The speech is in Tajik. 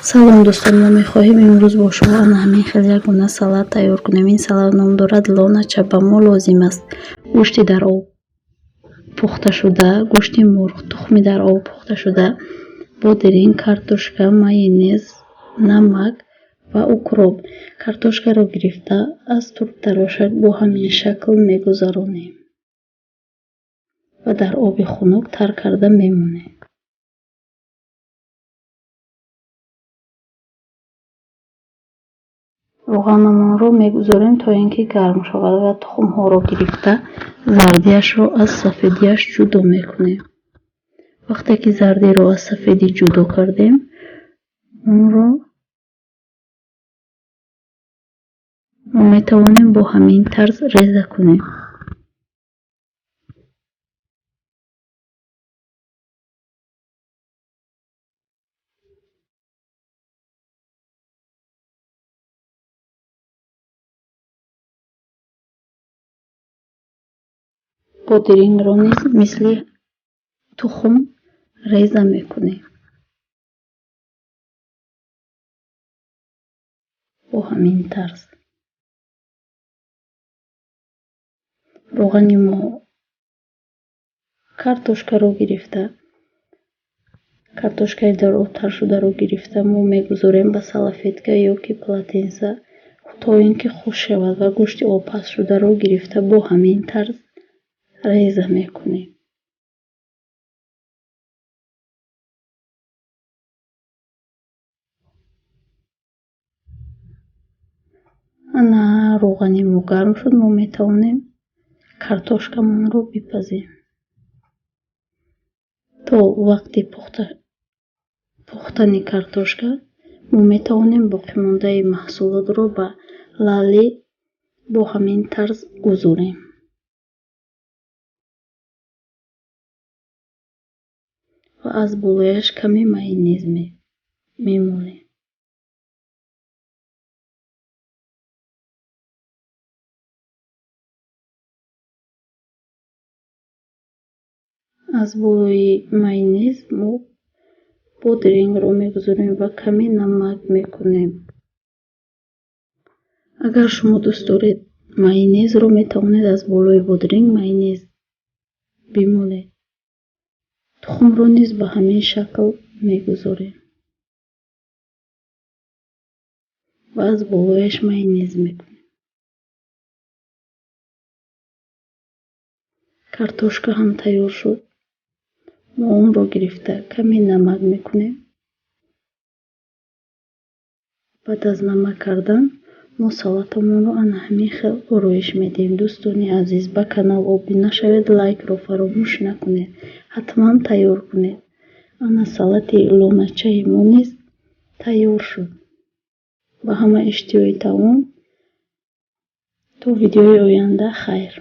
Салом, дӯстон! Мо мехоҳем имрӯз бо шумо ана ҳамин хел як гуна салат тайёр кунем. Ин салат ном дорад лонача. Ба мо лозим аст гӯшти дар об пухташуда, гӯшти мурғ, тухми дар об пухташуда, бодиринг, картошка, майонез, намак ва укроп. Картошкаро гирифта, аз турбтарошак бо ҳамин шакл мегузаронем ва дар оби хунук тар карда мемонем. Равғанамонро мегузорем, то ин ки гарм шавад, ва тухмҳоро гирифта, зардиашро аз сафедиаш ҷудо мекунем. Вақте ки зардиро аз сафедӣ ҷудо кардем, онро мо метавонем бо ҳамин тарз реза кунем. Бодирингро низ мисли тухм реза мекунем, бо ҳамин тарз. Равғани мо картошкаро гирифта, картошкаи дар об таршударо гирифта, мо мегузорем ба салфетка ё ки полотенца, то ин ки хушк шавад, ва гӯшти обпазшударо гирифта, бо ҳамин тарз реза мекунем. Ана равғани мо гарм шуд, мо метавонем картошкамонро бипазем. То вақти пухтани картошка мо метавонем боқимондаи маҳсулотро ба лалли бо ҳамин тарз гузорем ва аз болояш каме майонез мемолем. Аз болои майонез мо бодирингро мегузорем ва каме намак мекунем. Агар шумо дӯст доред майонезро, метавонед аз болои бодиринг майонез бимолед. Тухмро низ ба ҳамин шакл мегузорем ва аз болояш майонез мекунем. Картошка ҳам тайёр шуд. Мо онро гирифта, каме намак мекунем. Баъд аз намак кардан мо салатамонро ана ҳамин хел ороиш медиҳем. Дӯстони азиз, ба канал обуна шавед, лайкро фаромӯш накунед, ҳатман тайёр кунед. Ана салати лоначаи мо низ тайёр шуд. Ба ҳама иштиҳои таом. То видеои оянда, хайр.